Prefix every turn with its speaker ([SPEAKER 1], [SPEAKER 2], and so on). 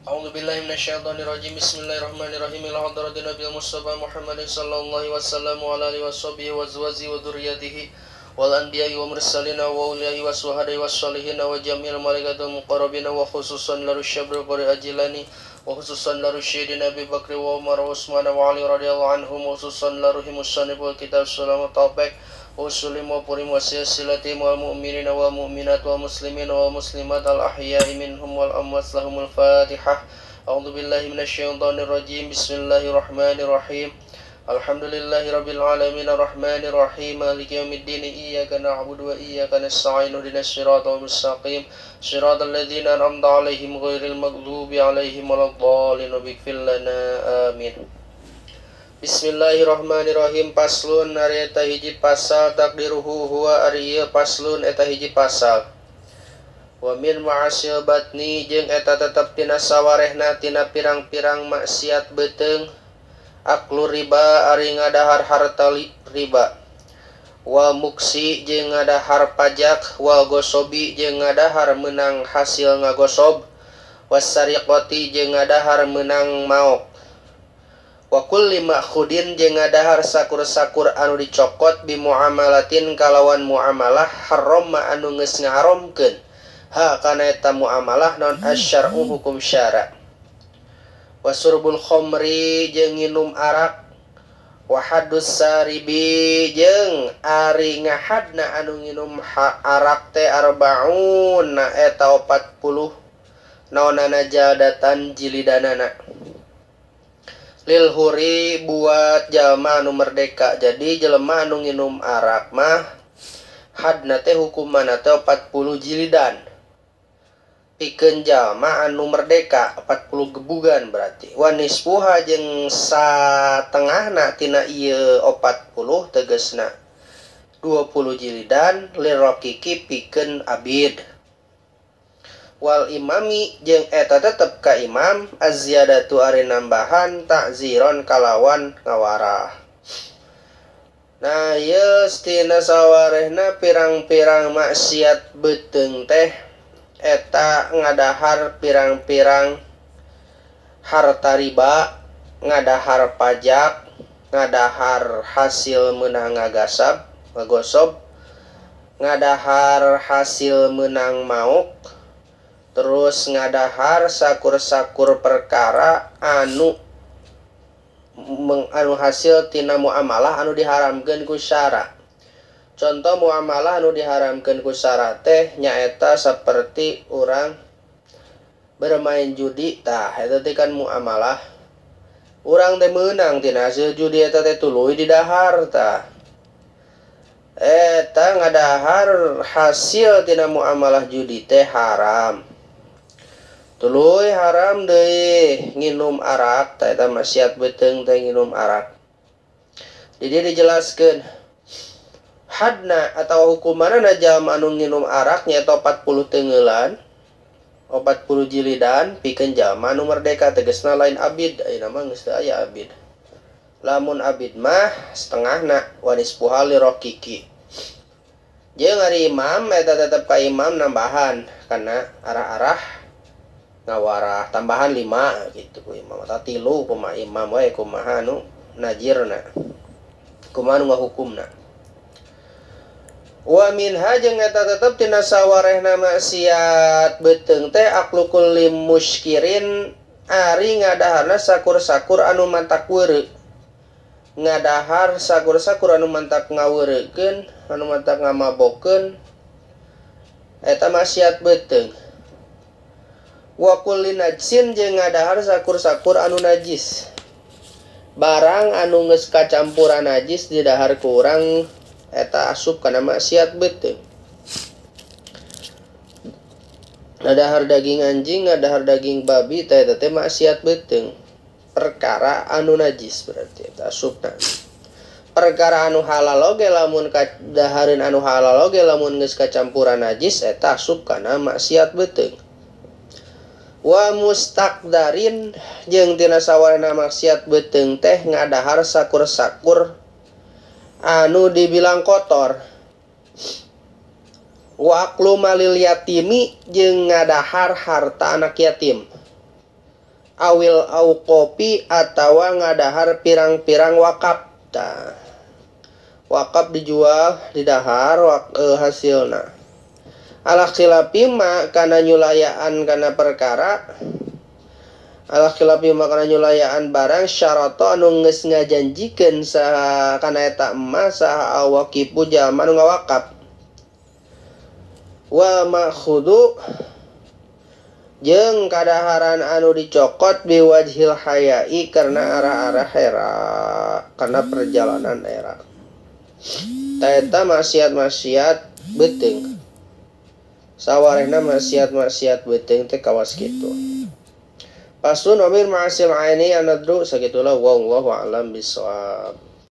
[SPEAKER 1] A'udzu billahi minasyaitonir rajim. Bismillahirrahmanirrahim. Ila hadratin Nabi Mustafa Muhammadin sallallahu alaihi wasallam wa ala alihi washabihi wa azwajihi wa dzurriyyatihi wal anbiya'i wa mursalina wa awliya'i wa suhada'i was sholihin wa jami'il malaikatil muqarrabin wa khususan laru syabri qari ajilani wa khususan laru syidina Abi Bakri wa Umar wa Utsman wa Ali radhiyallahu anhum wa khususan laru himussanib wal kitab salam taubek usulim wa purim wa silsilati wal mu'minina wal mu'minat wal muslimin wal muslimat al ahya'i minhum wal amwat lahumul fatihah. A'udzu billahi minasyaitonir rajim. Bismillahirrahmanirrahim. Alhamdulillahi rabbil alamin arrahmanir rahim maliki yaumiddin iyyaka na'budu wa iyyaka nasta'in ihdinas siratal mustaqim siratal ladzina an'amta 'alaihim ghairil maghdubi 'alaihim waladdallin waghfir lana amin. Bismillahirrahmanirrahim. Paslun ari eta hiji pasal takdiruhu huwa ari ieu paslun eta hiji pasal. Wa min ma'asil batni jeung eta tetep tina sawarehna tina pirang-pirang maksiat beuteung aklu riba ari ngadahar harta riba wal muksi jeung ngadahar pajak wal gosobi jeung ngadahar meunang hasil ngagosob wasariqati jeung ngadahar meunang maok wa kulli ma'khudin jeung ngadahar sakur-sakur anu dicokot bi muamalatin kalawan muamalah haram anu geus ngaharamkeun ha kana eta muamalah non asyar'u hukum syara. Wasurbul khomri jeung nginum arak wa haddus saribi jeung ari ngahadna anu nginum arak teh arbaun eta 40 naonana jaldatan jilidanana lil huri buat jalma anu merdeka. Jadi jelema anu nginum arak mah hadna teh hukumanna teh 40 jilidan pikeun jalma anu merdeka 40 gebugan berarti. Wa nisfuha jeung satengahna tina ieu 40 tegasna 20 jilidan lirokiki pikeun abid. Wal imami jeung eta tetep ka imam azziyadatu ari nambahan ta'ziron kalawan ngawarah. Nah ieu tina sawarehna pirang-pirang maksiat beuteung teh eta ngadahar pirang-pirang harta riba, ngadahar pajak, ngadahar hasil meunang ngagasab, ngagosob, ngadahar hasil meunang mauk, terus ngadahar sakur-sakur perkara anu anu hasil tina muamalah anu diharamkeun ku syara. Contoh muamalah anu diharamkeun ku syara teh nyaeta seperti urang bermain judi tah eta teh kan muamalah. Urang teh meunang tina hasil judi eta teh tuluy didahar tah. Eta ngadahar hasil tina muamalah judi teh haram. Tuluy haram deui nginum arak tah eta maksiat beuteung teh nginum arak. Di dieu dijelaskeun hadna atau hukumanna jalma anu nginum arak nyaeta 40 teunggeulan 40 jilidan pikeun jalma anu merdeka tegasna lain abid ayeuna mah geus teu aya abid. Lamun abid mah setengahna wa nisfuha lirokiki. Jeung ari imam eta tetep ka imam nambahan kana arah-arah ngawarah tambahan 5 gitu ku imam atau 3 kumaha imam we kumaha anu najirna kumaha anu ngahukumna. Wa minha jeung eta tetep tina sawarehna maksiat beuteung teh aklu kulli muskirin ari ngadaharna sakur-sakur anu mantak weureu. Ngadahar sakur-sakur anu mantak ngaweurekeun, anu mantak ngamabokeun eta maksiat beuteung. Wa kulli najsin jeung ngadahar sakur-sakur anu najis. Barang anu geus kacampuran najis didahar ku urang eta asup kana maksiat beuteung. Ngadahar daging anjing, ngadahar daging babi teh eta teh maksiat beuteung. Perkara anu najis berarti eta asupna. Perkara anu halal oge lamun kadahareun anu halal oge lamun geus kacampuran najis eta asup kana maksiat beuteung. Wa mustaqdarin jeung tina sawarehna maksiat beuteung teh ngadahar sakur-sakur anu dibilang kotor. Wa aklu malil yatimi jeung ngadahar harta anak yatim. Awil auqofi atawa ngadahar pirang-pirang wakaf. Tah, wakaf dijual didahar hasilna. Ala khilafi ma kana nyulayaan kana perkara, ala khilafi ma kana nyulayaan barang syarata anu geus ngajanjikeun saha kana eta emas saha awaqifu jalma anu ngawakaf. Wa ma'khudhu jeung kadaharan anu dicokot biwajhil hayai karena arah-arah era, karena perjalanan era. Eta maksiat-maksiat beuteung. Sawarehna maksiat-maksiat beuteung teh kawas kitu. Pasun wa min ma'asil aini anadru, sagitulah, wallahu a'lam bissawab.